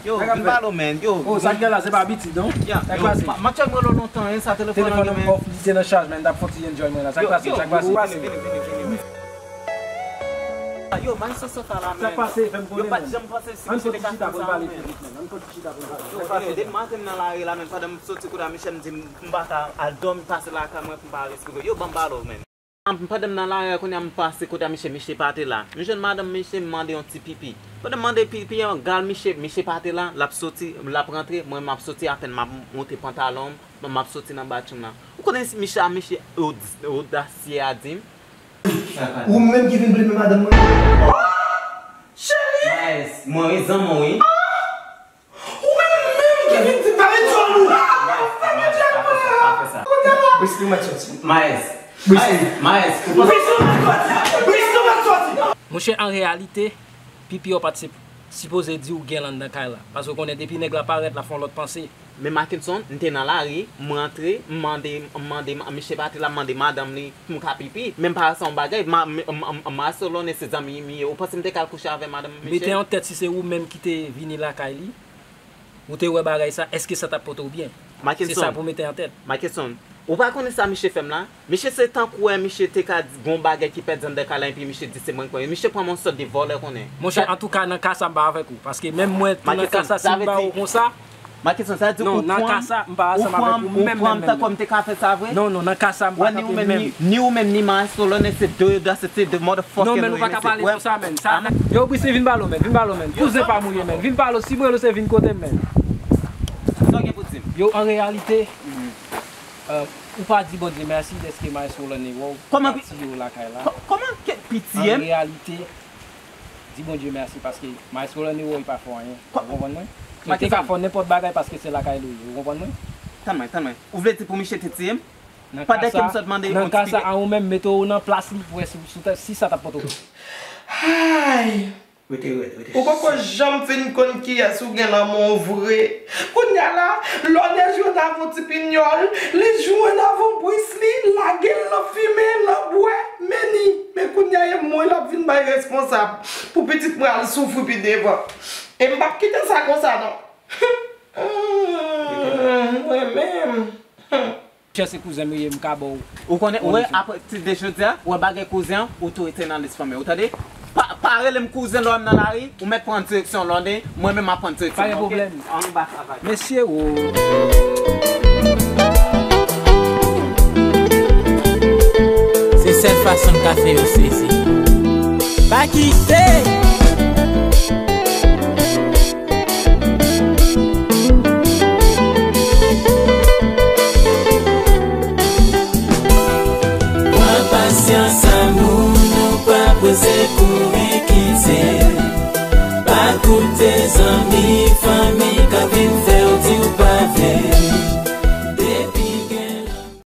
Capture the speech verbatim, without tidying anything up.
Yo, vin pale w, man. Yo, oh, sa k gen la, se pa abitid, non? Ya, sa k pase? Ma, ma tchèk mwen lontan, hein, sa telefòn nan, man. Telefòn nan off, li te nan chaj, man. T ap fon ti enjoy mwen la. Sa k pase? Sa k pase? Vini, vini, vini. Yo, man, sa, sa, sa la, man. Sa k pase? Fè m konnen, man. Yo, pa t janm panse si misye te ka fè sa, man. Ann fon ti chita pou n pale. Ann fon ti chita pou n pale. Yo, yo, depi maten m nan lari la, man, pandan m soti kote a, Michel m di m, m pa ka al dòmi, pase lakay mwen pou m pa respire. Yo, ban m pale w, man. Pandan m nan lari a kounye a, m pase kote a misye, misye pa te la. M jwenn madanm misye, m mande yon ti pipi. Pandan m mande pipi an, gal misye, misye pa te la, l ap soti, l ap rantre, mwen m ap soti, apèn m ap monte pantalon m, m ap soti nan bathroom nan. Ou konnen si misye a, misye od-, odasye a di m. Ou menm ki vin blame madanm mwen? Cheri! Maes, mwen wi, zanmi w wi. Ou menm menm ki vin di m pa vin jwenn ou. Fè Bondye ak mwen. Kounye a la. Brisly, ou mèt soti. Maes. Brisly. Maes, Maes, ou pa... Brisly, ou mèt soti. Brisly, ou mèt soti. Monchè, an reyalite, pipi w pa t sip-, sipoze di w gen l anndan kay la. Paske w konnen depi nèg la parèt, l ap fè yon lòt panse. Men Mackenson, m te nan lari, m rantre, m mande, m mande, m, misye pa te la, m mande madanm li pou m ka pipi. Menm pa sa yon bagay, ma, m, m, m, Maestro Lone se zanmi m ye. Ou panse m te ka al kouche avè madanm misye? Mete an tèt si se ou menm ki te vini lakay li. Ou te wè bagay sa, èske sa t ap pote w byen? Se sa pou mete an tèt. Mackenson, ou pa konnen sa misye fè m la? Misye se tankou wè misye te ka di gon bagay ki pèdi anndan kay la, epi misye di se mwen k fè l. Misye pran m yon sòt de vòlè konnen. Monchè, antouka, nan ka sa, m pa avèk ou. Paske menm mwen tou nan ka sa, si m ba ou konsa, Mackenson, sa di ou pran m, ou pran m tankou m te ka fè sa vre? Non, non, nan ka sa, m pa kanpe menm. Ni ou menm, ni Maestro Lone, se de odasye, se de motherfucking... Non, men ou pa ka pale konsa, men. Sa, yo, Brisly, vin pale w, men. Vin pale w, men. Kouzen pa m ou ye, men. Vin pale w, si m rele w, se vin kote m, men. Sa w gen pou di m? Yo, an reyalite, euh, ou pa di Bondye mèsi dèske Maestro Lone wè w, pa tiye w lakay la. Kòman ke pitiye m? An reyalite, di Bondye mèsi paske Maestro Lone wè w, li pa fè w anyen. Ou konprann mwen? Ou te ka fè w nenpòt bagay paske se lakay li w ye. Ou konprann mwen? Tann mwen, tann mwen. Ou vle di pou misye te tiye m? Pandan ke m sot mande yon ti pipi. Nan ka sa, a ou menm, mete w nan plas li pou wè si, si, si sa t ap pote w. Ay! Rete rèd, rete. Ou poko janm fin konn kiyès ou gen nan men w vre. Kounye a la, Lone jwenn avè yon ti pinyòl, li jwenn avè yon Brisly, lage l nan fimen, nan bwè, men ni, men kounye a e mwen l ap vin bay responsab pou pitit mwen al soufri pi devan. E m p ap kite sa konsa non. Mwen menm. Chè se kouzen m ye, m ka ba w. Ou konnen, ou wè, apati de jodi a, ou wè bagay kouzen an, ou tou rete nan lis fanmi. Ou tande? Pa, pa rele m kouzen lè w wè m nan lari, ou mèt pran direksyon Lone, mwen menm m ap pran direksyon mwen, oke? Pa gen pwoblèm. Ann ba travay. Mesye, wo. Se sèl fason m ka fè yo sezi. Pa kite!